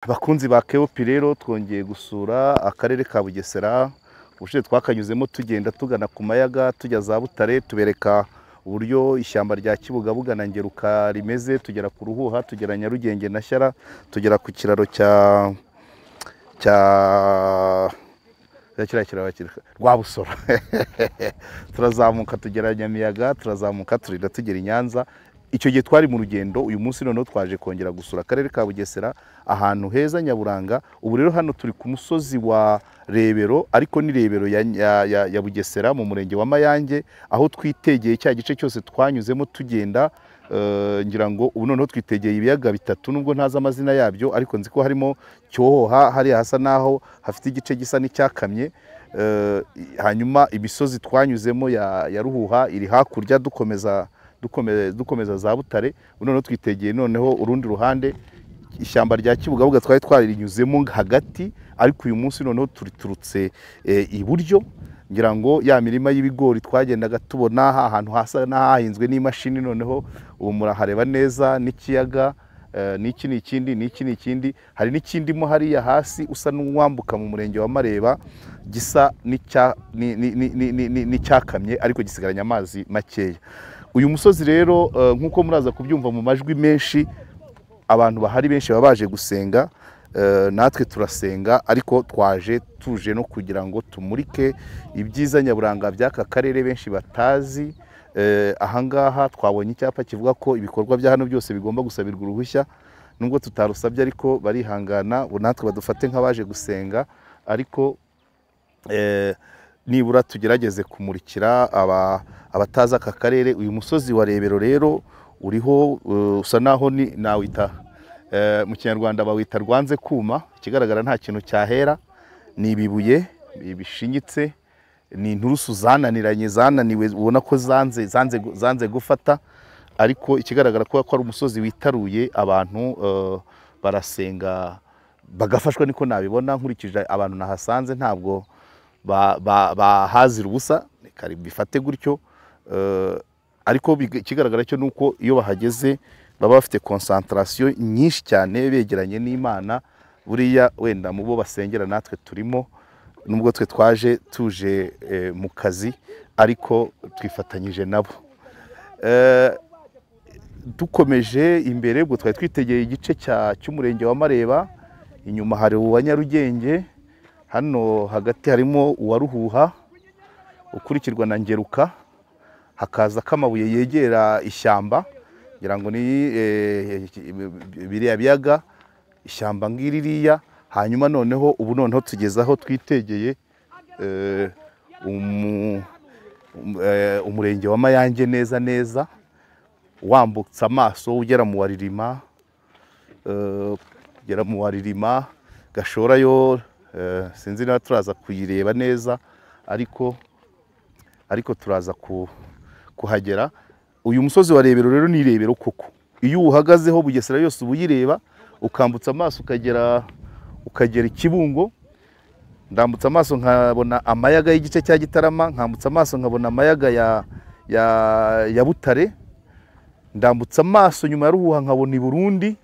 Bakunzi ba Keopi rero, twongeye gusura akarere ka Bugesera. Ubushize twakanyuzemo tugenda tugana ku Mayaga, tujya za Butare, tubereka uburyo ishyamba rya Kibugabuga na Ngeruka rimeze, tugera ku Ruhuha, tugera Nyarugenge na Shyara, tugera ku kiraro cya kiriya kiraro Rwabusoro, turazamuka tugera Nyamiyaga, turazamuka turinda tugera i Nyanza. Icyo gihe twari mu rugendo. Uyu munsi noneho twaje kongera gusura akarere ka Bugesera, ahantu heza nyaburanga. Ubu rero hano turi ku musozi wa Rebero, ariko ni Rebero ya Bugesera mu murenge wa Mayange, aho twitegeye cya gice cyose twanyuzemo tugenda. Ngira ngo ubu noneho twitegeye ibiyaga bitatu, nubwo ntazi amazina yabyo, ariko nzi ko harimo Cyohoha, hariya hasa naho hafite igice gisa n'icyakamye. Hanyuma imisozi twanyuzemo ya Ruhuha iri hakurya, dukomeza za Butare. Noneho twitegeye noneho urundi ruhande, ishyamba rya Kibugabuga twari twaririnyuzemo hagati, ariko uyu munsi noneho turiturutse iburyo. Ngira ngo ya mirima y'ibigori twagendaga tubona ahantu hasa n'ahahinzwe n'imashini, noneho ubu murahareba neza, n'ikiyaga, n'iki n'ikindi, n'iki n'ikindi. Hari n'ikindi mo hariya hasi usa n'uwambuka mu murenge wa Mareba, gisa n'icyakamye, ariko gisigaranye amazi makeya. Uyu musozi rero, nk'uko muraza kubyumva mu majwi menshi, abantu bahari benshi baba baje gusenga. Natwe turasenga, ariko twaje tuje no kugira ngo tumurike ibyiza nyaburanga by'aka karere benshi batazi. Ahangaha twabonye icyapa kivuga ko ibikorwa bya hano byose bigomba gusabirwa uruhushya, nubwo tutarusabye ariko barihangana, natwe badufate nk'abaje gusenga, ariko nibura tugerageze kumurikira abatazi aka karere. Uyu musozi wa Rebero rero uriho usa naho nawita mu Kinyarwanda bawita rwanze kuma. Ikigaragara nta kintu cyahera, ni ibibuye bishinyitse, ni inturusu zananiranye, zananiwe, ubona ko zanze zanze zanze gufata. Ariko ikigaragara ko ari umusozi witaruye, abantu barasenga bagafashwa, niko nabibona nkurikije abantu nahasanze, ntabwo bahazira ubusa, reka bifate gutyo. Ariko ikigaragara cyo nuko iyo bahageze baba bafite concentration nyinshi cyane, begeranye n'Imana. Buriya wenda mu bo basengera natwe turimo, nubwo twe twaje tuje mu kazi, ariko twifatanyije nabo. Dukomeje imbere, ubwo twari twitegeye igice cy'umurenge wa Mareba, inyuma hari uwa Nyarugenge, hano hagati harimo uwa Ruhuha ukurikirwa na Ngeruka, hakaza kamabuye yegera ishyamba, ngira ngo ni biriya biyaga, ishyamba ngiririya. Hanyuma noneho ubu noneho tugeze aho twitegeye umurenge wa Mayange neza neza, wambutse amaso ugera mu Waririma, ugera mu Waririma Gashora yo, sinzi niba turaza kuyireba neza, ariko turaza kuhagera. Uyu musozi wa Rebero rero ni Rebero koko, iyo uhagazeho Bugesera yose uba uyireba, ukambutsa amaso ukagera Ikibungo. Ndambutsa amaso nkabona amayaga y'igice cya Gitarama, nkambutsa amaso nkabona amayaga ya Butare, ndambutsa amaso nyuma ya Ruhuha nkabona i Burundi,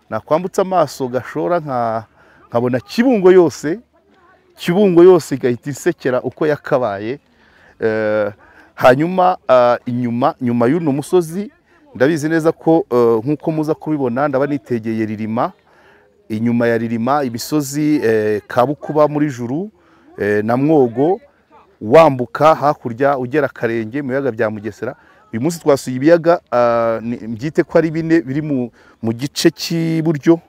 nakwambutsa amaso Gashora nkabona Kibungo yose, Kibungo yose igahita isekera uko yakabaye. Hanyuma inyuma nyuma y'uno musozi ndabizi neza ko nkuko muza kubibona ndaba nitegeye Ririma, inyuma ya Ririma imisozi Kabukuba muri Juru na Mwogo, wambuka hakurya ugera Karenge mu biyaga bya Mugesera. Uyu munsi twasuye ibiyaga mbyite ko ari bine biri mu gice cy'iburyo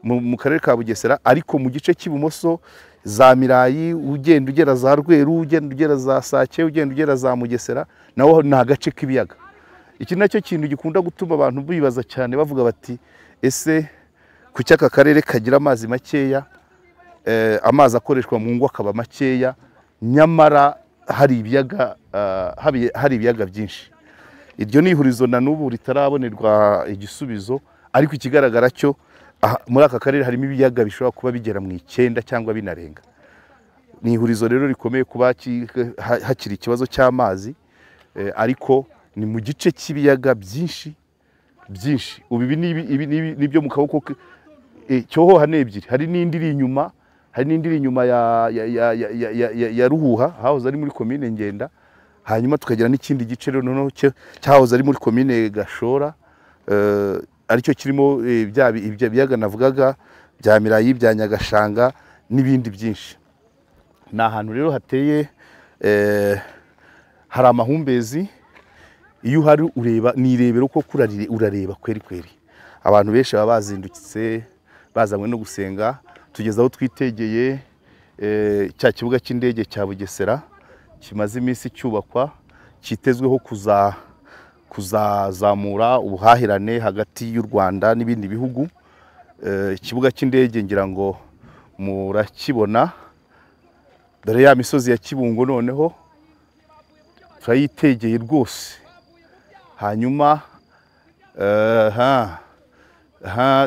mu karere ka Bugesera, ariko mu gice cy'ibumoso za Mirayi, ugenda ugera za Rweru, ugenda ugera za Sake, ugenda ugera za Mugesera, naho ni agace k'ibiyaga. Iki nacyo kintu gikunda gutuma abantu bibaza cyane, bavuga bati ese kuki aka karere kagira amazi makeya, amazi akoreshwa mu ngo akaba makeya, nyamara hari ibiyaga, hari ibiyaga byinshi. Iryo ni ihurizo na n'ubu ritarabonerwa igisubizo, ariko ikigaragara cyo muri aka karere harimo ibiyaga bishobora kuba bigera mu 9 cyangwa binarenga. Ni ihurizo rero rikomeye kuba hakiri ikibazo cy'amazi, ariko ni mu gice cy'ibiyaga byinshi. byinshi. Ubu ibi nibyo mu kaboko Cyohoha ni ebyiri, hari n'indi iri inyuma, hari n'indi iri inyuma ya Ruhuha hahoze ari muri komine Ngenda. Hanyuma tukagira n'ikindi gice noneho cyahoze ari muri komine Gashora, aricyo kirimo bya biyaga navugaga bya Mirayi, bya Nyagashanga n'ibindi byinshi. Ni ahantu rero hateye, hari amahumbezi. Iyo uhari ureba, ni irebero koko, urareba kweri kweri. Abantu benshi baba bazindutse bazanywe no gusenga. Tugeze aho twitegeye cya kibuga cy'indege cya Bugesera kimaze iminsi cyubakwa, cyitezweho kuzazamura ubuhahirane hagati y'u Rwanda n'ibindi bihugu. Ikibuga cy'indege ngira ngo murakibona, dore ya misozi ya Kibungo noneho turayitegeye rwose. Hanyuma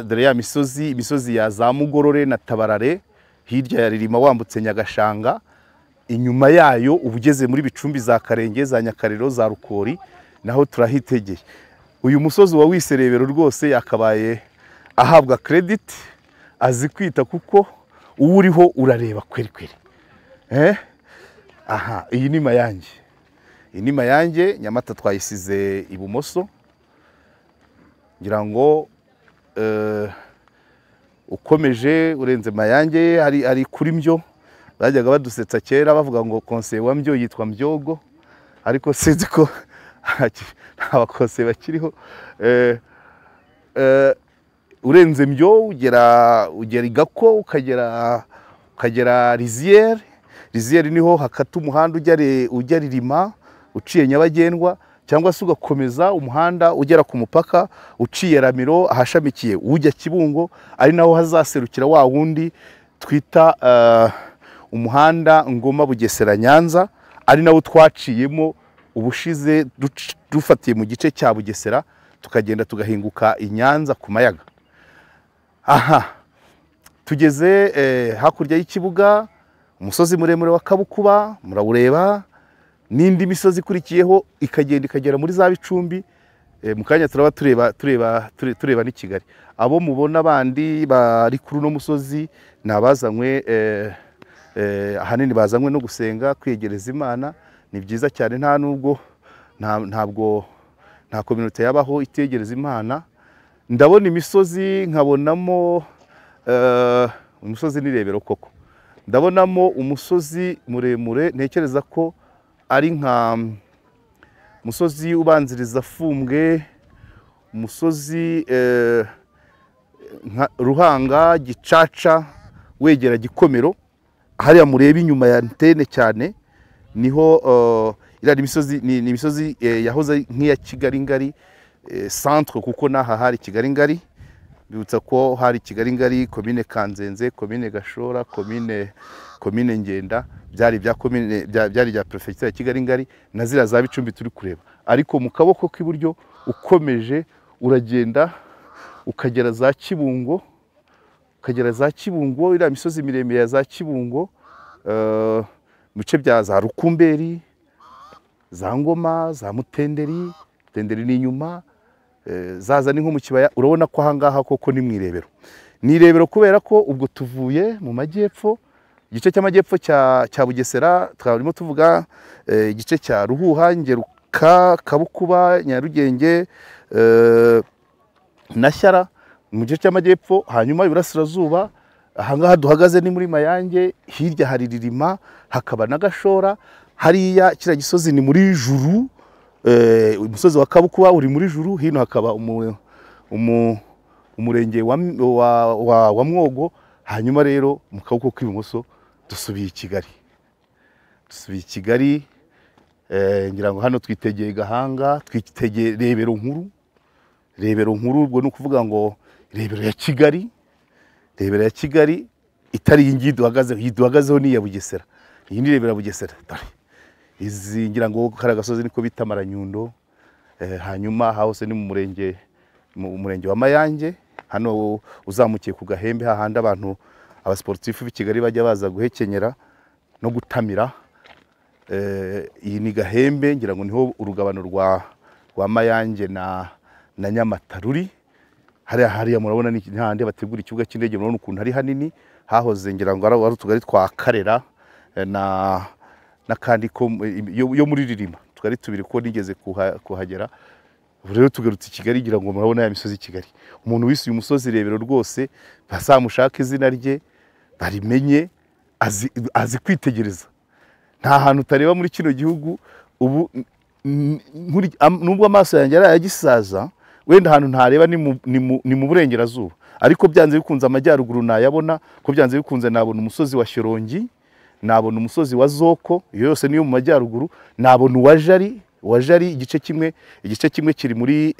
dore ya misozi, imisozi ya za Mugorore na Tabarare, hirya ya Ririma wambutse Nyagashanga, inyuma yayo ubugeze muri Bicumbi za Karenge, za Nyakariro, za Rukori, naho turahitegeye. Uyu musozi wa Wiserebero rwose yakabaye ahabwa credit, azi kwita kuko uwuriho urareba kweri kweri. Aha, iyi ni Mayange. Iyi ni Mayange, Nyamata twayisize ibumoso. Ngira ngo ukomeje urenze Mayange hari kuri Mbyo. Bajyaga badusetsa kera bavuga ngo konseye wa Mbyo yitwa Mbyogo, ariko sinzi ko nta bakonseye bakiriho. Urenze Mbyo ugera Igako, ukagera Riziere. Riziere niho hakata umuhanda ujya Ririma uciye Nyabagendwa, cyangwa se ugakomeza umuhanda ugera ku mupaka uciye Ramiro ahashamikiye ujya Kibungo, ari naho hazaserukira wa wundi twita umuhanda Ngoma Bugesera Nyanza, ari nawo twaciyemo ubushize dufatiye mu gice cya Bugesera tukagenda tugahinguka i Nyanza ku Mayaga. Aha tugeze hakurya y'ikibuga, umusozi muremure wa Kabukuba murawureba, n'indi misozi ikurikiyeho ikagenda ikagera muri za Bicumbi. Mu kanya turaba tureba n'i Kigali. Abo mubona bandi bari kuri uno musozi ni abazanywe ahanini bazanywe no gusenga, kwiyegereza Imana. Ni byiza cyane, nta nubwo ntabwo nta community yabaho itegereza Imana. Ndabona imisozi nkabonamo umusozi ni Rebero koko, ndabonamo umusozi muremure ntekereza ko ari nka musozi ubanziriza Fumbwe, umusozi nka Ruhanga Gicaca wegera Gikomero, hariya mureba inyuma ya antene cyane niho iriya misozi ni imisozi yahoze nk'iya Kigali ngari centre, kuko naha hari Kigali ngari. Bibutsa ko hari Kigali ngari, komine Kanzenze, komine Gashora, komine Ngenda, byari bya komine, byari bya prefecture ya Kigali ngari na zira za Bicumbi turi kureba. Ariko mu kaboko k'iburyo ukomeje uragenda ukagera za Kibungo, ukagera za Kibungo, iriya misozi miremire ya za Kibungo, mu bice bya za Rukumberi, za Ngoma, za Mutenderi, Mutenderi ni inyuma, zaza ni nko mu kibaya. Urabona ko ahangaha koko ni mwirebero. Ni irebero kubera ko ubwo tuvuye mu majyepfo, igice cy'amajyepfo cya Bugesera twarimo tuvuga igice cya Ruhuha, Ngeruka, Kabukuba, Nyarugenge na Shyara mu gice cy'amajyepfo. Hanyuma iburasirazuba ahangaha duhagaze ni muri Mayange, hirya hari Ririma, hakaba na Gashora, hariya kiriya gisozi ni muri Juru, umusozi wa Kabukuba uri muri Juru, hino hakaba umurenge wa Mwogo. Hanyuma rero mu kaboko k'ibumoso dusubiye i Kigali, dusubiye i Kigali. Ngira ngo hano twitegeye Gahanga, twitegeye Rebero nkuru. Rebero nkuru ubwo ni ukuvuga ngo Rebero ya Kigali, Rebero ya Kigali itari iyi ngiyi duhagazeho, iyi duhagazeho ni iya Bugesera, iyi ni Rebero ya Bugesera. Dore izi ngira ngo kari agasozi niko bita Maranyundo. Hanyuma hose ni mu murenge wa Mayange, hano uzamukiye ku Gahembe hahandi abantu abasportifu b'i Kigali bajya baza guhekenyera no gutamira. Iyi ni Gahembe, ngira ngo niho urugabano rwa Mayange na na Nyamata ruri. Hariya murabona ni handi bategura ikibuga cy'indege, murabona ukuntu ari hanini, hahoze ngira ngo ari utugari twa Karera na n'akandi ko yo muri Ririma, tugari tubiri ko nigeze kuhagera. Ubu rero tugarutse i Kigali, ngira ngo murabona ya misozi i Kigali. Umuntu wise uyu musozi Rebero rwose bazamushaka izina rye barimenye, azi kwitegereza. Nta hantu utareba muri kino gihugu. Ubu nubwo amaso yanjye arayagisaza, wenda ahantu ntareba ni mu burengerazuba, ariko byanze bikunze amajyaruguru nayabona, ko byanze bikunze nabona umusozi wa Shyorongi, nabona umusozi wa Zoko, iyo yose niyo mu majyaruguru, nabona uwa Jari. Wa Jari igice kimwe kiri muri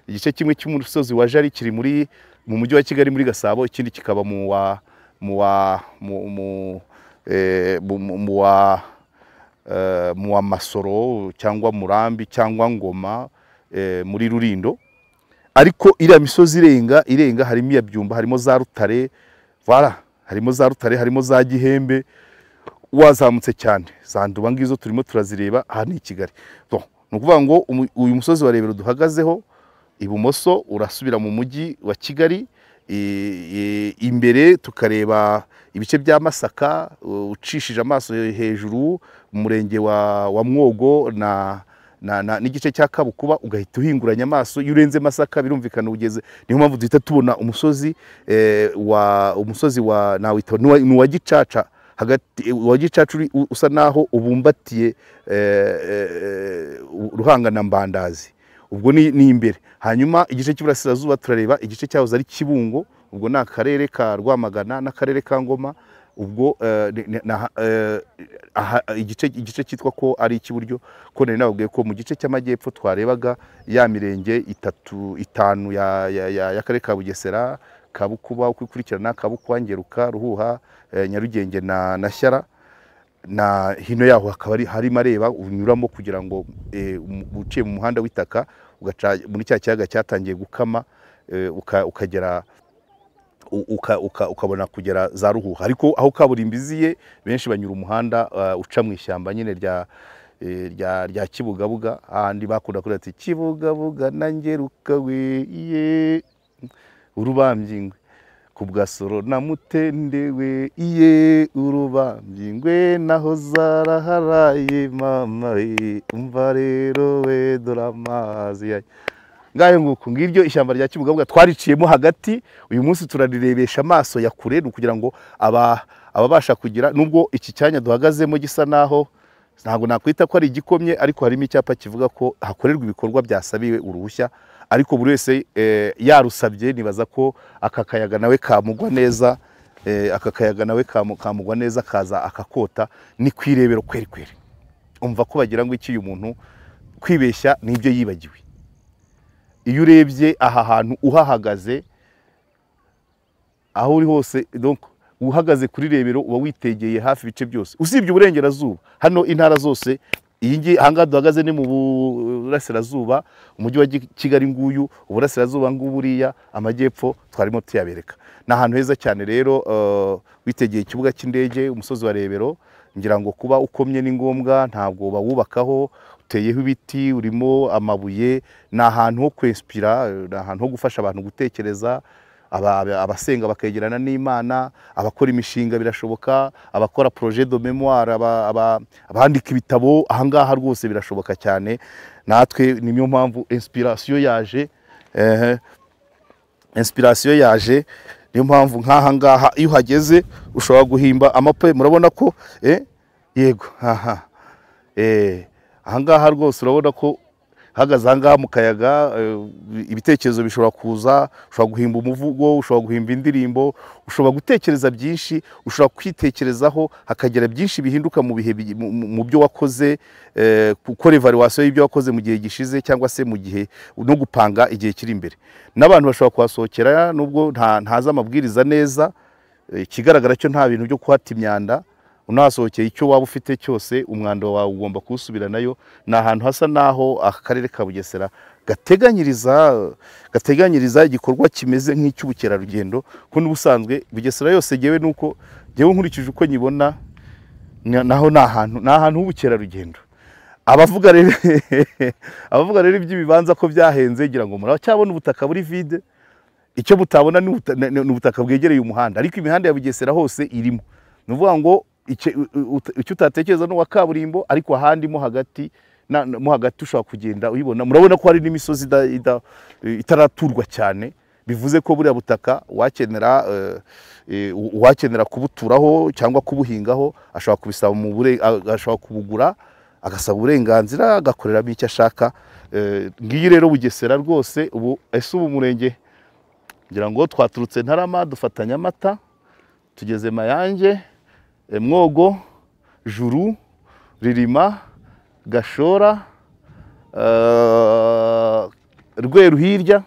igice kimwe cy'umusozi wa Jari kiri muri mu mujyi wa Kigali muri Gasabo, ikindi kikaba mu wa mu wa mu mu mu wa mu wa Masoro cyangwa Murambi cyangwa Ngoma muri Rurindo. Ariko iriya misozi irenga harimo iya Byumba, harimo za Rutare, voilà, harimo za Rutare, harimo za Gihembe, wazamutse cyane za Nduba ngizo turimo turazireba. Aha ni i Kigali. Bon, ni ukuvuga ngo uyu musozi wa Rebero duhagazeho, ibumoso urasubira mu mujyi wa Kigali, imbere tukareba ibice bya Masaka, ucishije amaso hejuru umurenge wa Mwogo na n'igice cya Kabukuba, ugahita uhinguranya amaso. Iyo urenze Masaka birumvikana ugeze, niyo mpamvu duhita tubona umusozi wa nawita ni wa Gicaca, hagati wa Gicaca usa naho ubumbatiye Ruhanga na Mbandazi, ubwo ni imbere. Hanyuma igice cy'iburasirazuba turareba igice cyahoze ari Kibungo, ubwo ni akarere ka Rwamagana n'akarere ka Ngoma, ubwo igice cyitwa ko ari icy'iburyo, ko nari nababwiye ko mu gice cy'amajyepfo twarebaga ya mirenge 3 5 y'akarere ka Bugesera, Kabukuba uko ikurikirana, Kabukuba, Ngeruka, Ruhuha, Nyarugenge na Shyara, na hino yaho hakaba hari mareba unyuramo kugira ngo uciye mu muhanda w'itaka ugaca muri cya kiyaga cyatangiye gukama, ukagera ukabona kugera za Ruhuha. Ariko aho kaburimbo iziye benshi banyura umuhanda uca mu ishyamba nyine rya Kibugabuga, ahandi bakunda kugira ati Kibugabuga na Ngeruka we iye urubambyingwe ku Bwasoro na Mutende we iye urubambyingwe naho zaraharaye mama we umva rero we dore amazi yayo. Ngayo nguko ngiryo ishyamba rya Kibugabuga twariciyemo hagati. Uyu munsi turarirebesha amaso ya kure kugira ngo ababasha kugira, nubwo iki cyanya duhagazemo gisa naho ntabwo nakwita ko ari igikomye, ariko harimo icyapa kivuga ko hakorerwa ibikorwa byasabiwe uruhushya, ariko buri wese yarusabye. Nibaza ko aka kayaga nawe kamugwa neza, aka kayaga nawe kamugwa neza kaza akakota. Ni kwirebero kweri kweri, umva ko bagira ngo iki uyu muntu kwibeshya nibyo yibagiwe. Iyo urebye aha hantu uhahagaze aho uri hose, donc uhagaze kuri Rebero uba witegeye hafi ibice byose usibye uburengerazuba. Hano intara zose, iyi ngi ahangaha duhagaze ni mu burasirazuba, umujyi wa Kigali nguyu, uburasirazuba nguburiya, amajyepfo twarimo tuyabereka. Ni ahantu heza cyane rero, witegeye ikibuga cy'indege, umusozi wa Rebero. Ngira ngo kuba ukomye ni ngombwa, ntabwo bawubakaho, uteyeho ibiti, urimo amabuye, ni ahantu ho kwinspira, ni ahantu ho gufasha abantu gutekereza, abasenga bakegerana n'Imana, abakora imishinga birashoboka, abakora projet de mémoire, abandika ibitabo, ahangaha rwose birashoboka cyane. Natwe niyo mpamvu inspiration yaje, inspiration yaje, niyo mpamvu nk'aha ngaha iyo uhageze ushobora guhimba amape. Murabona ko yego, aha ahangaha rwose urabona ko hagaze ahangaha mu kayaga, ibitekerezo bishobora kuza, ushobora guhimba umuvugo, ushobora guhimba indirimbo, ushobora gutekereza byinshi, ushobora kwitekerezaho hakagira byinshi bihinduka mu bihe mu byo wakoze, gukora evaluation y'ibyo wakoze mu gihe gishize cyangwa se mu gihe no gupanga igihe kiri imbere. N'abantu bashobora kuhasohokera nubwo ntaza amabwiriza neza, ikigaragara cyo nta bintu byo kuhata imyanda. Unasohokeye icyo waba ufite cyose umwanda wawe ugomba kuwusubira nayo. Ni ahantu hasa naho akarere ka Bugesera gateganyiriza igikorwa kimeze nk'icy'ubukerarugendo, ko n'ubusanzwe Bugesera yose gewe nuko gewe nkurikije uko nyibona naho ni ahantu h'ubukerarugendo. Abavuga rero iby'ibibanza ko byahenze, ngira ngo muracyabona ubutaka buri vide. Icyo mutabona ni ubutaka bwegereye umuhanda, ariko imihanda ya Bugesera hose irimo. Ni ukuvuga ngo icyo utatekereza ni uwa kaburimbo, ariko ahandi mo hagati mo hagati ushobora kugenda uyibona. Murabona ko hari n'imisozi itaraturwa cyane, bivuze ko buriya butaka uwakenera kubuturaho cyangwa kubuhingaho ashobora kubisaba ashobora kubugura agasaba uburenganzira agakoreramo icyo ashaka. Ngiyi rero Bugesera rwose. Ubu ese ubu murenge ngira ngo twaturutse Ntarama dufata Nyamata tugeze Mayange, Mwogo, Juru, Ririma, Gashora, Rweru hirya,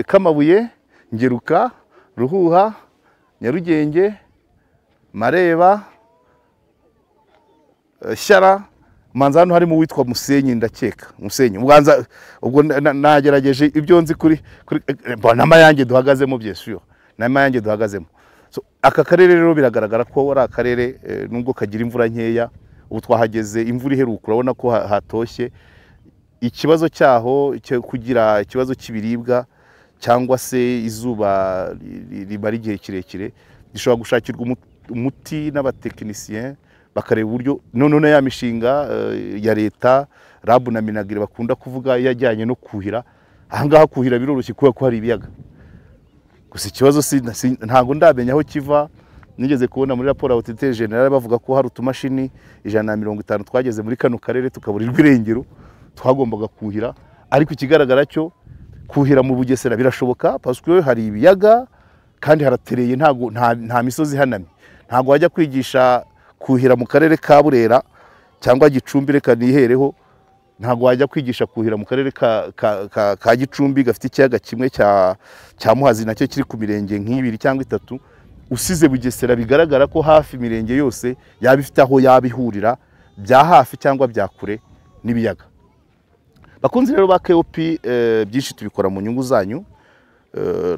Kamabuye, Ngeruka, Ruhuha, Nyarugenge, Mareba, Shyara. Manza hano harimo uwitwa Musenyi, ndakeka Musenyi. Ubanza ubwo nagerageje ibyo nzi kuri n'Amayange duhagazemo, bien sûr n'Amayange duhagazemo. So aka karere rero biragaragara ko ari akarere nubwo kagira imvura nkeya, ubu twahageze imvura iheruka urabona ko hatoshye. Ikibazo cyaho cyo kugira ikibazo cy'ibiribwa cyangwa se izuba rimara igihe kirekire gishobora gushakirwa umuti n'abatekinisien bakareba uburyo. None ya mishinga ya leta RAB na Minagri bakunda kuvuga yajyanye no kuhira, ahangaha kuhira biroroshye kubera ko hari ibiyaga. Gusa ikibazo ntago ndamenya aho kiva. Nigeze kubona muri raporo ya Auditeur General bavuga ko hari utumashini 150 twageze muri kano karere tukaburirwa irengero twagombaga kuhira, ariko ikigaragara cyo kuhira mu Bugesera birashoboka parce que hari ibiyaga kandi haratereye, ntago nta misozi ihanamye. Ntago wajya kwigisha kuhira mu karere ka Burera cyangwa Gicumbi, reka nihereho, ntago wajya kwigisha kuhira mu karere ka Gicumbi gafite ikiyaga kimwe cya Muhazi nacyo kiri ku mirenge nk'ibiri cyangwa itatu. Usize Bugesera bigaragara ko hafi imirenge yose yaba ifite aho yabihurira bya hafi cyangwa bya kure n'ibiyaga. Bakunzi rero ba KOP, byinshi tubikora mu nyungu zanyu.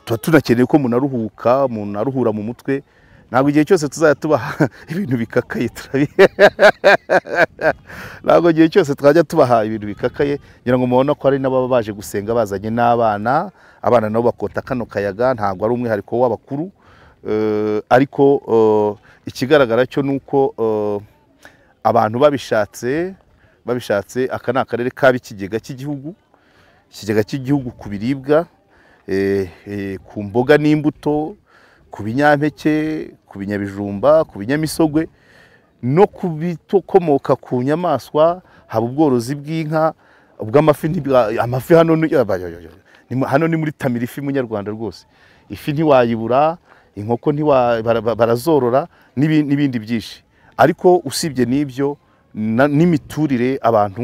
Tuba tunakeneye ko munaruhuka, munaruhura mu mutwe. Ntabwo igihe cyose tuzajya tubaha ibintu bikakaye, ntabwo igihe cyose twajya tubaha ibintu bikakaye. Ngira ngo mubona ko hari n'ababa baje gusenga bazanye n'abana, abana nabo bakota kano kayaga, ntabwo ari umwihariko w'abakuru. Ariko ikigaragara cyo nuko abantu babishatse, aka ni akarere kaba ikigega cy'igihugu, ikigega cy'igihugu ku biribwa, ku mboga n'imbuto, ku binyampeke, ku binyabijumba, ku binyamisogwe no kubitokomoka ku nyamaswa. Haba ubworozi bw'inka, ubw'amafi. Amafi hano ni muri Tamira, ifi munyarwanda rwose, ifi ntiwayibura, inkoko barazorora n'ibindi byinshi. Ariko usibye n'ibyo n'imiturire, abantu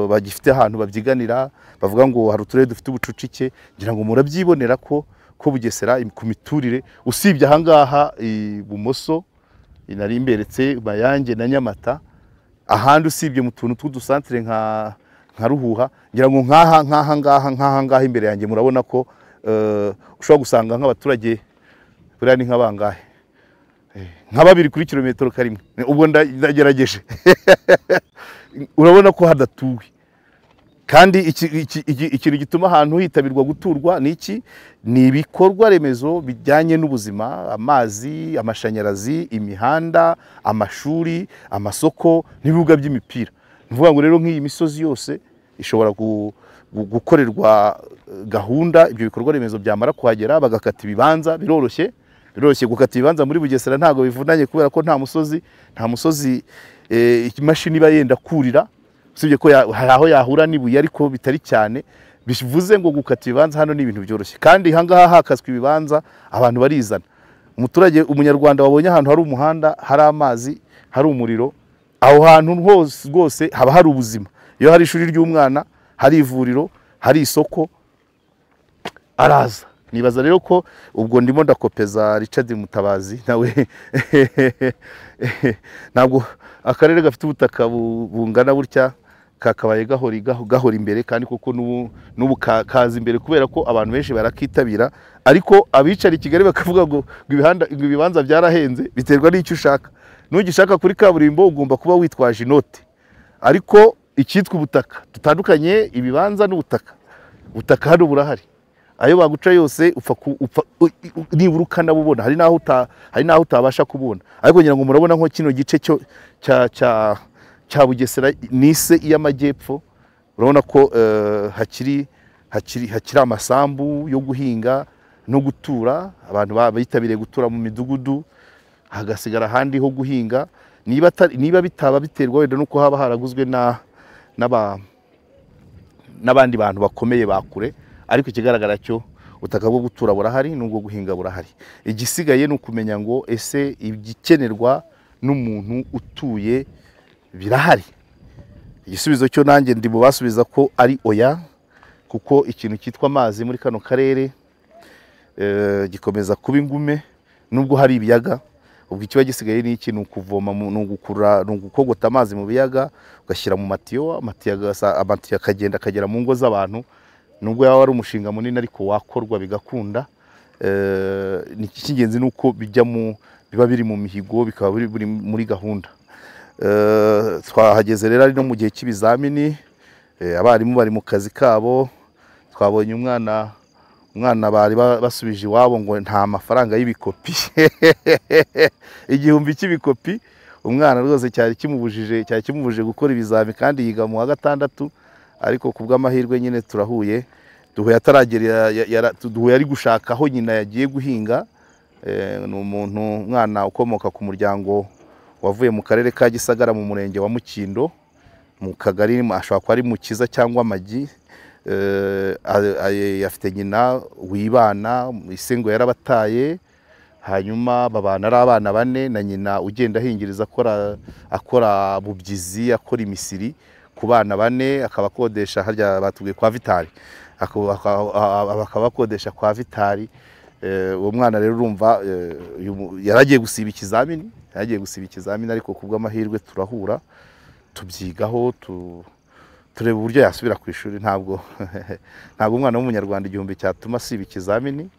bagifite ahantu babyiganira bavuga ngo hari uturere dufite ubucucike, ngira ngo murabyibonera ko Bugesera ku miturire, usibye ahangaha ibumoso nari imberetse Mayange na Nyamata, ahandi usibye mu tuntu tw'udusantere nka Ruhuha, ngira ngo nkaha nkaha ngaha nkaha ngaha imbere yanjye murabona ko ushobora gusanga nk'abaturage buriya ni nk'abangahe, nka babiri kuri kilometero karimwe. Ubwo ndagerageje urabona ko hadatuwe. Kandi ikintu gituma ahantu hitabirwa guturwa ni iki? Ni ibikorwa remezo bijyanye n'ubuzima, amazi, amashanyarazi, imihanda, amashuri, amasoko n'ibibuga by'imipira. Ni ukuvuga ngo rero nk'iyi misozi yose ishobora gukorerwa gahunda, ibyo bikorwa remezo byamara kuhagera bagakata ibibanza. Biroroshye gukata ibibanza muri Bugesera, ntago bivunanye kubera ko nta musozi imashini iba yenda kurira, usibye ko hari aho yahura n'ibuye ariko bitari cyane. Bivuze ngo gukata ibibanza hano ni ibintu byoroshye, kandi ahangaha hakaswe ibibanza abantu barizana. Umuturage umunyarwanda wabonye ahantu hari umuhanda, hari amazi, hari umuriro, aho hantu hose rwose haba hari ubuzima. Iyo hari ishuri ry'umwana, hari ivuriro, hari isoko, araza. Nibaza rero ko ubwo ndimo ndakopeza Richard Mutabazi nawe ntabwo akarere gafite ubutaka bungana butya kakabaye gahora imbere, kandi koko n'ubu kaza imbere kubera ko abantu benshi barakitabira. Ariko abicara i Kigali bakavuga ngo ibibanza byarahenze, biterwa n'icyo ushaka. Nugishaka kuri kaburimbo ugomba kuba witwaje inote. Ariko icyitwa ubutaka, tutandukanye ibibanza n'ubutaka. Ubutaka hano burahari, ayo baguca yose upfa nibura ukanabubona. Hari naho utabasha kubona, ariko ngira ngo murabona nko kino gice cyo cya Bugesera nise iy'amajyepfo, urabona ko hakiri amasambu yo guhinga no gutura. Abantu bitabiriye gutura mu midugudu, hagasigara ahandi ho guhinga. Niba bitaba biterwa wenda nuko haba haraguzwe n'abandi bantu bakomeye bakure, ariko ikigaragara cyo ubutaka bwo gutura burahari n'ubwo guhinga burahari. Igisigaye ni ukumenya ngo ese igikenerwa n'umuntu utuye birahari. Igisubizo cyo nanjye ndi mu basubiza ko ari oya, kuko ikintu cyitwa amazi muri kano karere gikomeza kuba ingume nubwo hari ibiyaga. Ubwo ikiba gisigaye ni iki? Ni ukuvoma, ni ugukura, ni ugukogota amazi mu biyaga ugashyira mu matiyo, amatiyo akagenda akagera mu ngo z'abantu. Nubwo yaba ari umushinga munini ariko wakorwa bigakunda. Ni icy'ingenzi nuko bijya mu biba biri mu mihigo, bikaba biri muri gahunda. Twahageze rero ari no mu gihe cy'ibizamini, abarimu bari mu kazi kabo. Twabonye umwana bari basubije iwabo ngo nta mafaranga y'ibikopi 1000 cy'ibikopi. Umwana rwose cyari kimubujije gukora ibizami kandi yiga mu wa 6. Ariko kubw'amahirwe nyine turahuye, duhuye ataragera, duhuye ari gushaka aho nyina yagiye guhinga. Ni umuntu umwana ukomoka ku muryango wavuye mu karere ka Gisagara mu murenge wa Mukindo mu kagari, ashobora kuba ari Mukiza cyangwa Amagi. Afite nyina wibana, isengo yarabataye, hanyuma babana ari abana bane na nyina ugenda ahingiriza akora bubyizi, akora imisiri ku bana bane, akaba akodesha harya batubwiye kwa Vitali, akaba akodesha kwa Vitali. Uwo mwana rero urumva yaragiye gusiba ikizamini, ariko kubw'amahirwe turahura tubyigaho, tureba uburyo yasubira ku ishuri. Ntabwo umwana w'umunyarwanda 1000 cyatuma asiba ikizamini,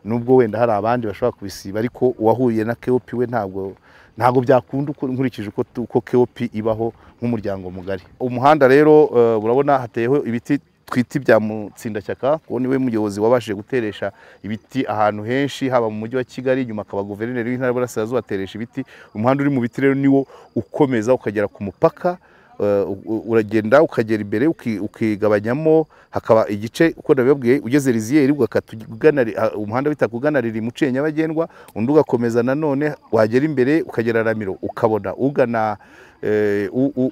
nubwo wenda hari abandi bashobora kubisiba, ariko uwahuye na KOP we ntabwo byakunda nkurikije uko KOP ibaho nk'umuryango mugari. Umuhanda rero urabona hateyeho ibiti twita ibya Mutsindashyaka, kuko niwe muyobozi wabashije guteresha ibiti ahantu henshi, haba mu mujyi wa Kigali, nyuma akaba guverineri w'intara y'Iburasirazuba ateresha ibiti. Umuhanda uri mu biti rero niwo ukomeza ukagera ku mupaka, uragenda ukagera imbere ukigabanyamo, hakaba igice uko nabibabwiye ugeze Riziyeri ugakata umuhanda wita kugana Riri muciye nyabagendwa, undi ugakomeza nanone wagera imbere ukagera Ramiro, ukabona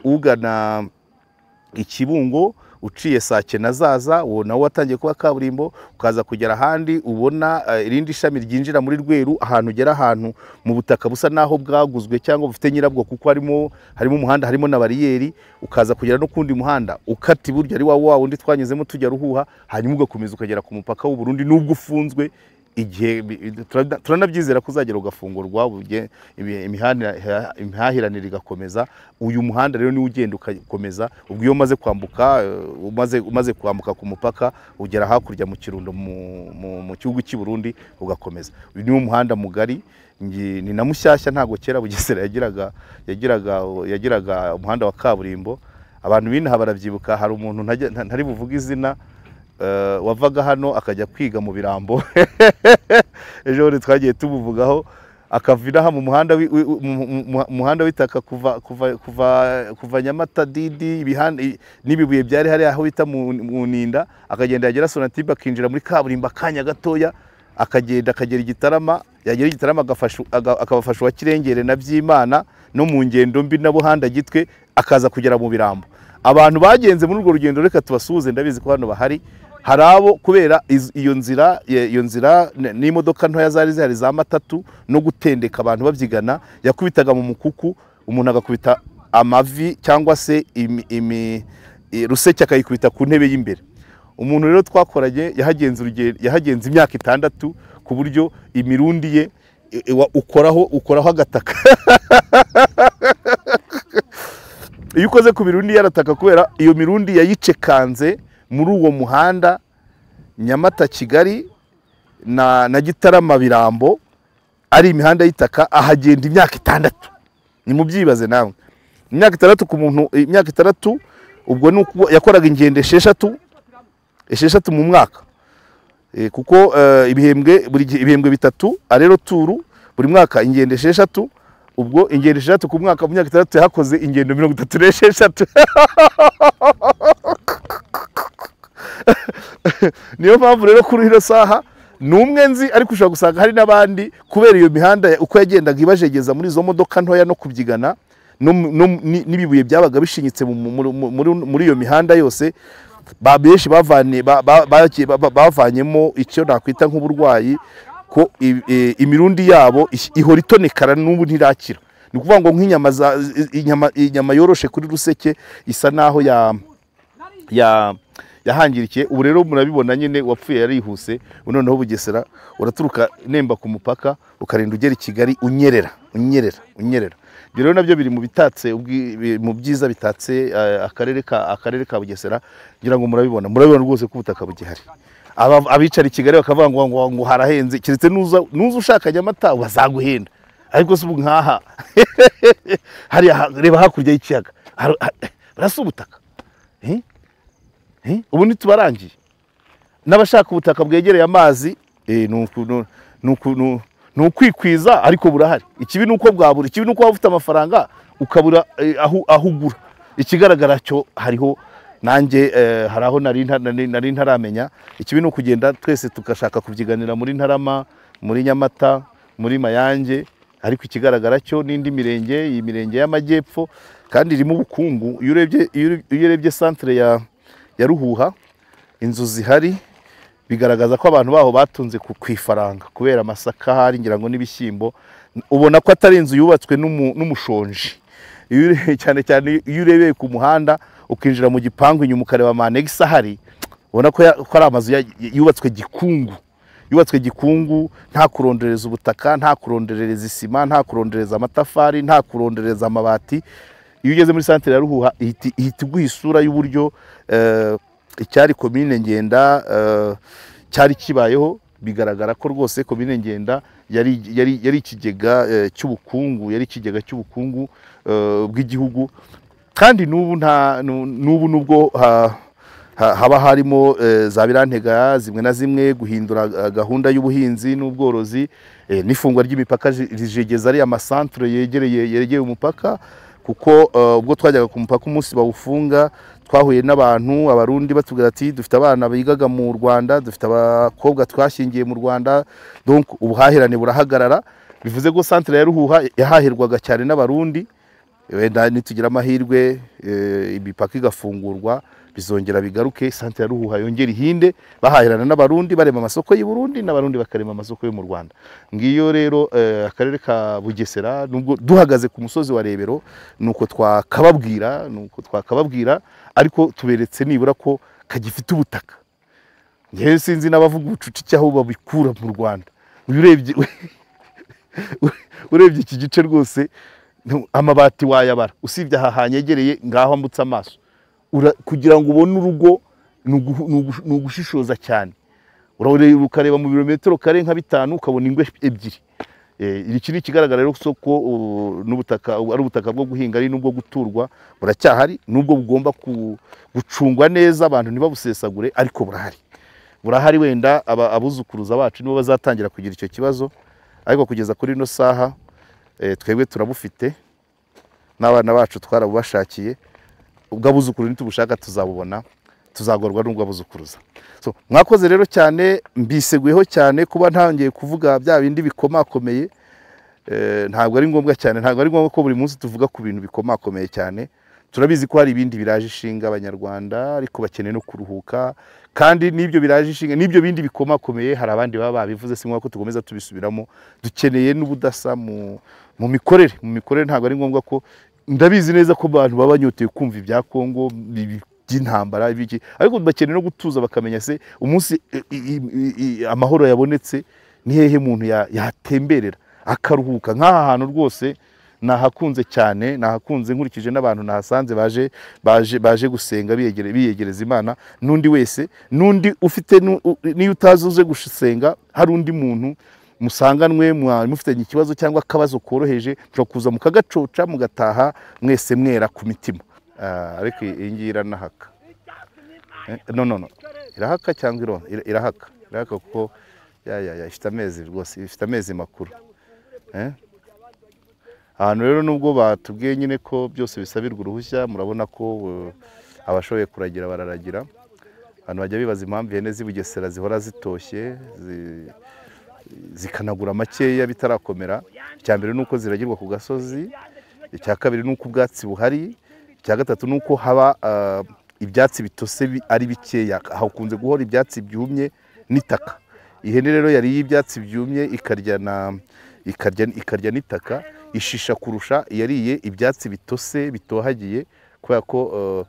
ugana Ikibungo uciye Sake na Zaza, uwo nawo watangiye kuba kaburimbo, ukaza kugera ahandi ubona irindi shami ryinjira muri Rweru, ahantu ugera ahantu mu butaka busa naho bwaguzwe cyangwa bufite nyirabwo, kuko harimo umuhanda, harimo na bariyeri, ukaza kugera no kundi muhanda ukata iburyo ari wa wundi twanyuzemo tujya Ruhuha, hanyuma ugakomeza ukagera ku mupaka w'u Burundi nubwo ufunzwe. Igihe turanabyizera kuzagera ugafungurwa, imihahiranire igakomeza. Uyu muhanda rero niwo ugenda ugakomeza. Ubwo iyo umaze kwambuka, umaze kwambuka ku mupaka ugera hakurya mu Kirundo mu gihugu cy'i Burundi ugakomeza. Uyu niwo muhanda mugari, ni na mushyashya, ntago kera Bugesera yagiraga umuhanda wa kaburimbo. Abantu b'inaha barabyibuka, hari umuntu ntari buvuge izina wavaga hano akajya kwiga mu Birambo ejo bundi twagiye tumuvugaho, akavira mu muhanda w'itaka kuva Nyamata Didi n'ibibuye byari hari aho bita mu Ninda, akagenda yagera Sonatube akinjira muri kaburimbo akanya gatoya, akagenda akagera Igitarama, yagera Igitarama akabafasha wa Kirengere na Byimana no mu ngendo mbi na Buhanda Gitwe, akaza kugera mu Birambo. Abantu bagenze muri urwo rugendo reka tubasuhuze, ndabizi ko hano bahari. Hari abo kubera iyo nzira n'imodoka ntoya zari zihari za matatu no gutendeka abantu babyigana, yakubitaga mu mukuku, umuntu agakubita amavi cyangwa se ruseke akayikubita ku ntebe y'imbere. Umuntu rero twakoranye yahagenze imyaka 6 ku buryo imirundi ye ukoraho agataka. Iyo ukoze ku mirundi yarataka, kubera iyo mirundi yayicekanze muri uwo muhanda Nyamata Kigali na Gitarama Birambo, ari imihanda y'itaka, ahagenda imyaka 6. Ni mubyibaze nawe, imyaka 6 ku muntu, imyaka 6 ubwo ni yakoraga ingendo esheshatu mu mwaka. Kuko ibihembwe buri ibihembwe 3 arero turu buri mwaka ingendo 6, ubwo ingendo 6 ku mwaka mu myaka 6 yakoze ingendo 36. Niyo mpamvu rero kuri ino saha numwe nzi ariko ushobora gusanga hari nabandi kubera iyo mihanda uko yagendaga ibajegeza muri izo modoka ntoya no kubyigana n'ibibuye byabaga bishinyitse muri iyo mihanda yose, benshi bavanyemo icyo nakwita nk'uburwayi ko imirundi yabo ihora itonekara n'ubu ntirakira. Ni ukuvuga ngo nk'inyama inyama yoroshe kuri ruseke isa naho yahangirikiye. Ubu rero murabibona nyine wapfuye yarihuse. Noneho Bugesera uraturuka Nemba ku mupaka ukarinda ugera i Kigali unyerera unyerera unyerera. Ibyo rero nabyo biri mu bitatse mu byiza bitatse akarere ka Bugesera, ngira ngo murabibona rwose ko ubutaka bugihari. Abicara i Kigali bakavuga ngo harahenze, keretse nuza ushaka Nyamata bazaguhenda, ariko se ubu nkaha hari reba hakurya y'ikiyaga barasa ubutaka. Ubu ntitubarangiye n'abashaka ubutaka bwegereye amazi, ni ukwikwiza ariko burahari. Ikibi nuko bwabura, ikibi nuko waba ufite amafaranga ukabura aho ugura. Ikigaragara cyo hariho, nanjye hari aho nari ntaramenya. Ikibi ni ukugenda twese tugashaka kubyiganira muri Ntarama, muri Nyamata, muri Mayange, ariko ikigaragara cyo n'indi mirenge, iyi mirenge y'amajyepfo kandi irimo ubukungu. Iyo urebye centre ya Ruhuha, inzu zihari bigaragaza ko abantu baho batunze ku ifaranga kubera amasaka hari ngira ngo n'ibishyimbo. Ubona ko atari inzu yubatswe n'umushonji. Cyane cyane iyo urebeye ku muhanda ukinjira mu gipangu inyuma ukareba amanegisa ahari, ubona ko ari amazu yubatswe gikungu, yubatswe gikungu, nta kurondereza ubutaka, nta kurondereza isima, nta kurondereza amatafari, nta kurondereza amabati. Iyo ugeze muri centre ya Ruhuha ihita iguha isura y'uburyo icyari komine Ngenda cyari kibayeho. Bigaragara ko rwose komine Ngenda yari ikigega cy'ubukungu, yari ikigega cy'ubukungu bw'igihugu. Kandi n'ubu n'ubu nubwo haba harimo za birantega zimwe na zimwe guhindura gahunda y'ubuhinzi n'ubworozi, n'ifungwa ry'imipaka rijegeza ari amasantre yegereye umupaka, kuko ubwo twajyaga ku mupaka umunsi bawufunga twahuye n'abantu abarundi batubwira ati dufite abana bigaga mu Rwanda, dufite abakobwa twashyingiye mu Rwanda, donc ubuhahirane burahagarara. Bivuze ko centre ya Ruhuha yahahirwaga cyane n'abarundi. Wenda nitugira amahirwe imipaka igafungurwa bizongera bigaruke, centre ya Ruhuha yongera ihinde, bahahirana n'abarundi, barema amasoko y'u Burundi n'abarundi bakarema amasoko yo mu Rwanda. Ngiyo rero akarere ka Bugesera nubwo duhagaze ku musozi wa Rebero nuko twakababwira ariko tuberetse nibura ko kagifite ubutaka. Ngewe sinzi n'abavuga ubucucike aho babikura mu Rwanda. Urebye iki gice rwose amabati wayabara, usibye aha hanyegereye ngaho ambutse amaso. Kugira ngo ubone urugo ni ugushishoza cyane. Urareba ukareba mu birometero kare nka 5 ukabona ingwe ebyiri. Iki ni ikigaragara rero ko n'ubutaka ari ubutaka bwo guhinga ari n'ubwo guturwa buracyahari, nubwo bugomba gucungwa neza abantu ntibabusesagure, ariko burahari. Burahari, wenda abuzukuruza bacu nibo bazatangira kugira icyo kibazo, ariko kugeza kuri ino saha twebwe turabufite n'abana bacu twarabubashakiye. Ubwo abuzukuru nitubushaka tuzabubona, tuzagorwa n'ubwo abuzukuruza. So mwakoze rero cyane, mbiseguyeho cyane kuba ntangiye kuvuga bya bindi bikomakomeye. Ntabwo ari ngombwa cyane, ntabwo ari ngombwa ko buri munsi tuvuga ku bintu bikomakomeye cyane. Turabizi ko hari ibindi biraje ishinga abanyarwanda, ariko bakeneye no kuruhuka, kandi n'ibyo biraje ishinga n'ibyo bindi bikomakomeye hari abandi baba babivuze, si ngombwa ko tugomeza tubisubiramo. Dukeneye n'ubudasa mu mikorere. Mu mikorere ntabwo ari ngombwa ko, ndabizi neza ko abantu baba banyoteye kumva ibya Kongo by'intambara ibiki, ariko bakeneye no gutuza bakamenya se umunsi amahoro yabonetse ni hehe umuntu yatemberera akaruhuka. Nk'aha hantu rwose nahakunze cyane, nahakunze nkurikije n'abantu nahasanze baje baje baje gusenga biyegereza Imana. N'undi wese, n'undi ufite niyo utazuze gusenga, hari undi muntu musanganwe mufitanye ikibazo cyangwa akabazo koroheje, mushobora kuza mukagacoca mugataha mwese mwera ku mitima. Ariko iyi ngiyi iranahaka. No, irahaka cyangwa irahaka, irahaka kuko ya ifite amezi rwose, ifite amezi makuru. Ahantu rero nubwo batubwiye nyine ko byose bisabirwa uruhushya, murabona ko abashoboye kuragira bararagira. Abantu bajya bibaza impamvu ihene z'i Bugesera zihora zitoshye, zikanagura makeya bitarakomera. Icya mbere nuko ziragirwa ku gasozi, icya kabiri nuko ubwatsi buhari, icya gatatu nuko haba ibyatsi bitose ari bikeya, hakunze guhora ibyatsi byumye n'itaka. Ihene rero yariye ibyatsi byumye ikarya n'itaka, ishisha kurusha yariye ibyatsi bitose bitohagiye, kubera ko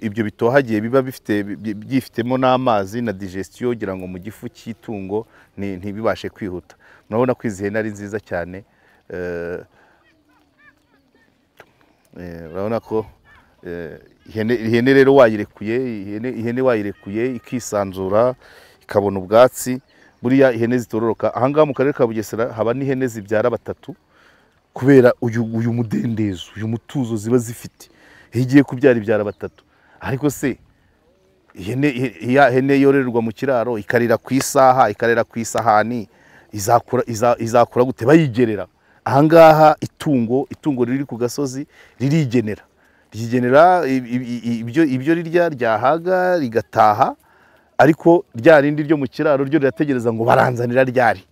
ibyo bitohagiye biba bifite byifitemo n'amazi na digestion, kugira ngo mu gifu cy'itungo ntibibashe kwihuta. Murabona ko izi hene ari nziza cyane. Urabona ko ihene rero wayirekuye, ihene wayirekuye ikisanzura ikabona ubwatsi. Buriya ihene zitororoka ahangaha mu karere ka Bugesera haba n'ihene zibyara batatu, kubera uyu mudendezo, uyu mutuzo ziba zifite. Iyo igiye kubyara ibyara batatu. Ariko se ihene yororerwa mu kiraro ikarira ku isaha, ikarira ku isahani, izakura gute bayigerera? Ahangaha itungo riri ku gasozi ririgenera, ryigenera ibyo rirya, ryahaga rigataha. Ariko rya rindi ryo mu kiraro ryo rirategereza ngo baranzanira ryari.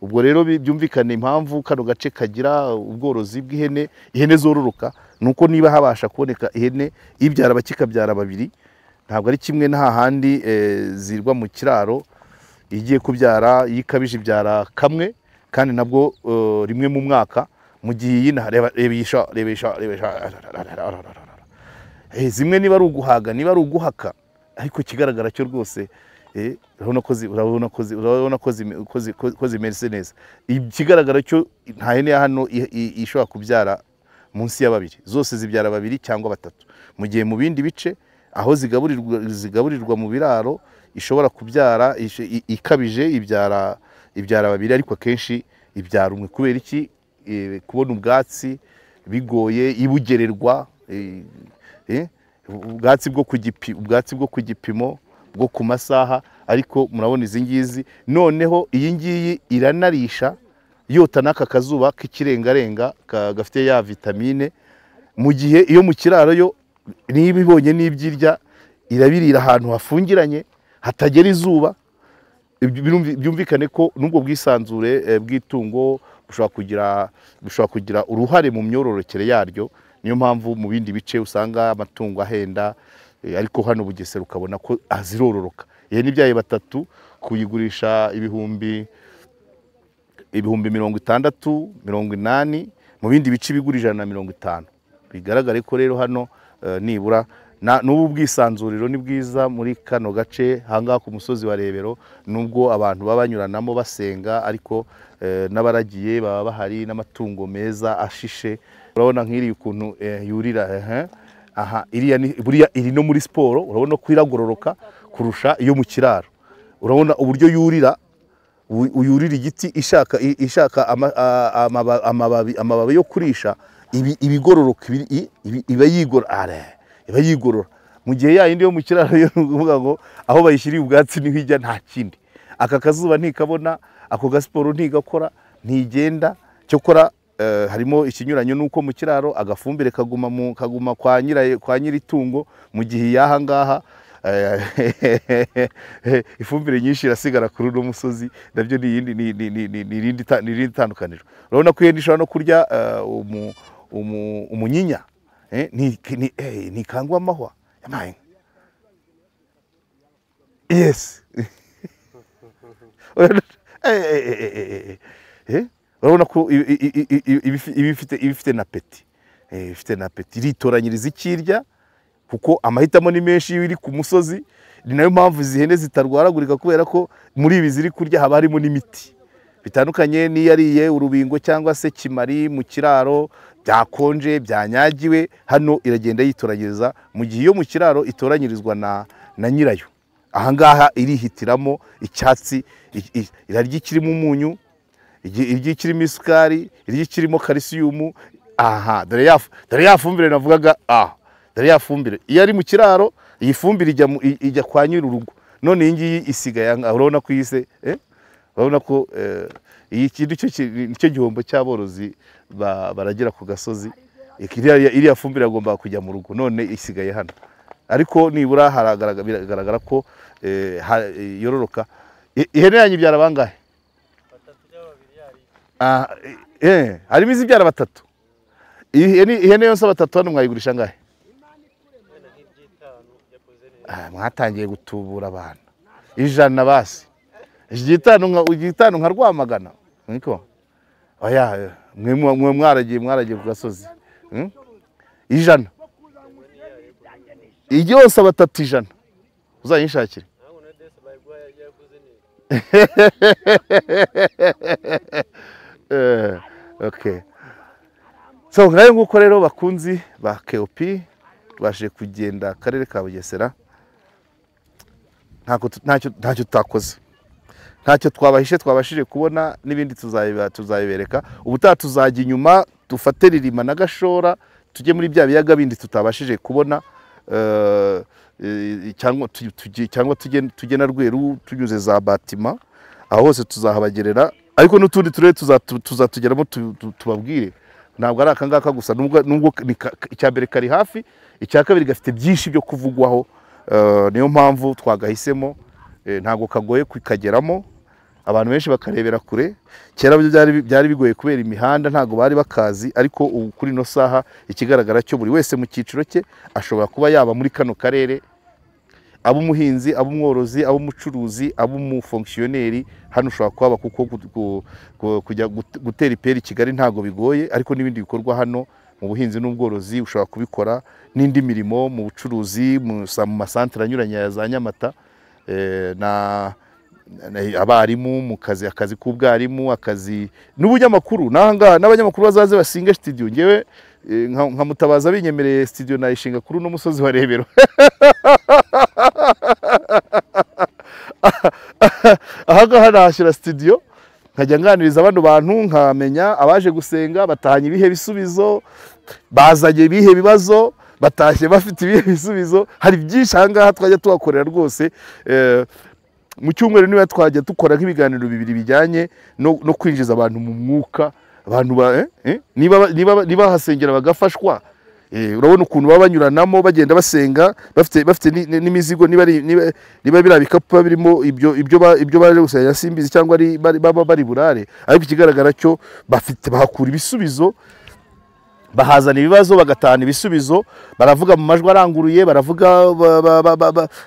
Ubwo rero byumvikane impamvu kano gace kagira ubworozi bw'ihene, ihene zororoka, nuko niba habasha kuboneka ihene ibyara bakikabyara babiri, ntabwo ari kimwe na handi zirwa mu kiraro igiye kubyara yikabije ibyara kamwe, kandi nabwo rimwe mu mwaka. Mu gihe iyi rebisha zimwe niba ari uguhaga, niba ari uguhaka, ariko kigaragara cyo rwose urabona ko zimeze neza. Ikigaragara cyo nta hene ya hano ishobora kubyara munsi ya babiri, zose zibyara babiri cyangwa batatu. Mu gihe mu bindi bice aho zigaburirwa mu biraro ishobora kubyara ikabije ibyara babiri, ariko akenshi ibyara umwe. Kubera iki? Kubona ubwatsi bigoye, ibugererwa ubwatsi bwo ku gipimo bwo ku masaha. Ariko murabona izi ngizi, noneho iyi ngiyi iranarisha yota n'aka kazuba k'ikirengarenga gafite ya vitamine. Mu gihe iyo mu kiraro yo niba ibonye n'ibyirya irabirira ahantu hafungiranye hatagera izuba. Byumvikane ko nubwo bwisanzure bw'itungo bushobora kugira uruhare mu myororokere yaryo. Niyo mpamvu mu bindi bice usanga amatungo ahenda, ariko hano Bugesera ukabona ko azirororoka. Ihene ibyaye batatu kuyigurisha ibihumbi 60, 80, mu bindi bice bigura 150. Bigaragare ko rero hano nibura n'ubu bwisanzuriro ni bwiza muri kano gace hangaha ku musozi wa Rebero, nubwo abantu baba banyuranamo basenga, ariko n'abaragiye baba bahari n'amatungo meza ashishe. Urabona nk'iri ukuntu yurira, aha iriya buriya iri no muri siporo, urabona ko iragororoka kurusha iyo mu kiraro. Urabona uburyo yurira, uyurira igiti ishaka amababi yo kurisha, ibigororoka, iba yigorora. Mu gihe ya yindi yo mu kiraro yo kuvuga ngo aho bayishyiriye ubwatsi niho ijya, nta kindi. Aka kazuba ntikabona, ako gasiporo ntigakora, ntigenda. Cyokora harimo ikinyuranyo nuko mu kiraro agafumbire kaguma kwa nyiritungo, mu gihe yaha ngaha ifumbire nyinshi irasigara kuri uno musozi. Nabyo ni irindi tandukaniro. Urabona ko ihene ishobora no kurya umunyinya, ntikangwa amahwa. Yes. Urabona ko ibifite na peti, ifite na peti, iritoranyiriza ikirya, kuko amahitamo ni menshi iyo iri ku musozi. Ni nayo mpamvu izi hene zitarwaragurika, kubera ko muri ibi ziri kurya haba harimo n'imiti bitandukanye n'iyariye urubingo cyangwa se kimari mu kiraro byakonje byanyagiwe. Hano iragenda yitoranyiriza, mu gihe iyo mu kiraro itoranyirizwa na nyirayo. Ahangaha irihitiramo icyatsi, irarya ikirimo umunyu, irya ikirimo isukari, irya ikirimo kalisiyumu. Aha dore ya fumbire navugaga, dore ya fumbire iyo ari mu kiraro, iyi fumbire ijya kwa nyir'urugo. None iyi ngiyi isigaye, urabona ko iyise, urabona ko iyi kintu nicyo gihombo cy'aborozi baragira ku gasozi. Iriya fumbire yagombaga kujya mu rugo, none isigaye hano. Ariko nibura biragaragara ko yororoka. Ihene yanyu ibyara bangahe? Harimo izibyara batatu. Ihene yose batatu hano mwayigurisha angahe? Mwatangiye gutubura abantu 100 basi. Igitanu nka Rwamagana niko. Oya mwe mwaragiye ku gasozi. 100. Yose batatu 100. Uzayinshakire. Okay. So ngayo nguko rero bakunzi ba KOP, tubashije kugenda akarere ka Bugesera. Ntacyo tutakoze, ntacyo twabahishe, twabashije kubona n'ibindi tuzayibereka. Ubutaha tuzajya inyuma dufate Ririma na Gashora, tujye muri bya biyaga bindi tutabashije kubona, cyangwa tujye na Rweru tunyuze za Batima, aho hose tuzahabagerera. Ariko n'utundi turere tuzatugeramo tubabwire. Ntabwo ari akangaka gusa, nubwo icya mbere kari hafi, icya kabiri gafite byinshi byo kuvugwaho. Niyo mpamvu twagahisemo, ntabwo kagoye kukageramo, abantu benshi bakarebera kure. Kera byari bigoye kubera imihanda, ntabwo bari bakazi, ariko ubu kuri no saha ikigaragara cyo buri wese mu cyiciro cye ashobora kuba yaba muri kano karere, abo umuhinzi, abo umworozi, abo umucuruzi, abo umufonctionnaire. Hano ushobora kuhaba kuko kujya gutera iperi Kigali ntabwo bigoye, ariko n'ibindi bikorwa hano mu buhinzi n'ubworozi ushobora kubikora, n'indi mirimo mu bucuruzi, mu masantere anyuranye ya za Nyamata, na abarimu mu kazi, akazi k'ubwarimu, akazi n'ubunyamakuru. Nahangaha n'abanyamakuru bazaze basinge studio. Ngewe nka Mutabaza binyemereye studio nayishinga kuri uno musozi wa Rebero. Ahangaha nahashyira studio, nkajya nganiriza bano bantu, nkamenya abaje gusenga batahanye ibihe bisubizo, bazanye ibihe bibazo, batashye bafite ibihe bisubizo. Hari byinshi ahangaha twajya tuhakorera rwose. Mu cyumweru niba twajya dukora nk'ibiganiro bibiri bijyanye no kwinjiza abantu mu mwuka, abantu niba bahasengera bagafashwa. Urabona ukuntu baba banyuranamo bagenda basenga bafite n'imizigo, niba biriya bikapu birimo ibyo baje gusenga simbizi, cyangwa baba bari burare, ariko ikigaragara cyo bafite bahakura ibisubizo, bahazana ibibazo bagatahana ibisubizo. Baravuga mu majwi aranguruye, baravuga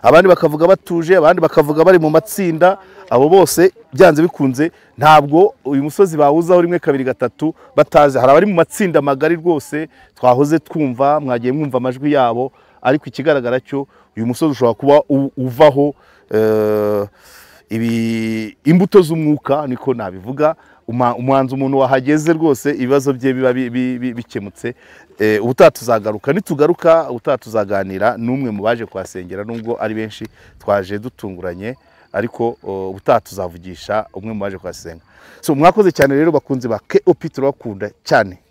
abandi bakavuga batuje, abandi bakavuga bari mu matsinda. Abo bose byanze bikunze ntabwo uyu musozi bawuzaho 1 2 3 batazi. Hari abari mu matsinda magari rwose twahoze twumva, mwagiye mwumva amajwi yabo, ariko ikigaragara cyo uyu musozi ushobora kuba uvaho imbuto z'umwuka, niko nabivuga. Umuhanzi umuntu wahageze rwose ibibazo bye biba bikemutse. Ubutaha tuzagaruka, nitugaruka ubutaha tuzaganira n'umwe mu baje kuhasengera, nubwo ari benshi twaje dutunguranye, ariko ubutaha tuzavugisha umwe mu baje kuhasenga. So mwakoze cyane rero bakunzi ba KOP, turabakunda cyane.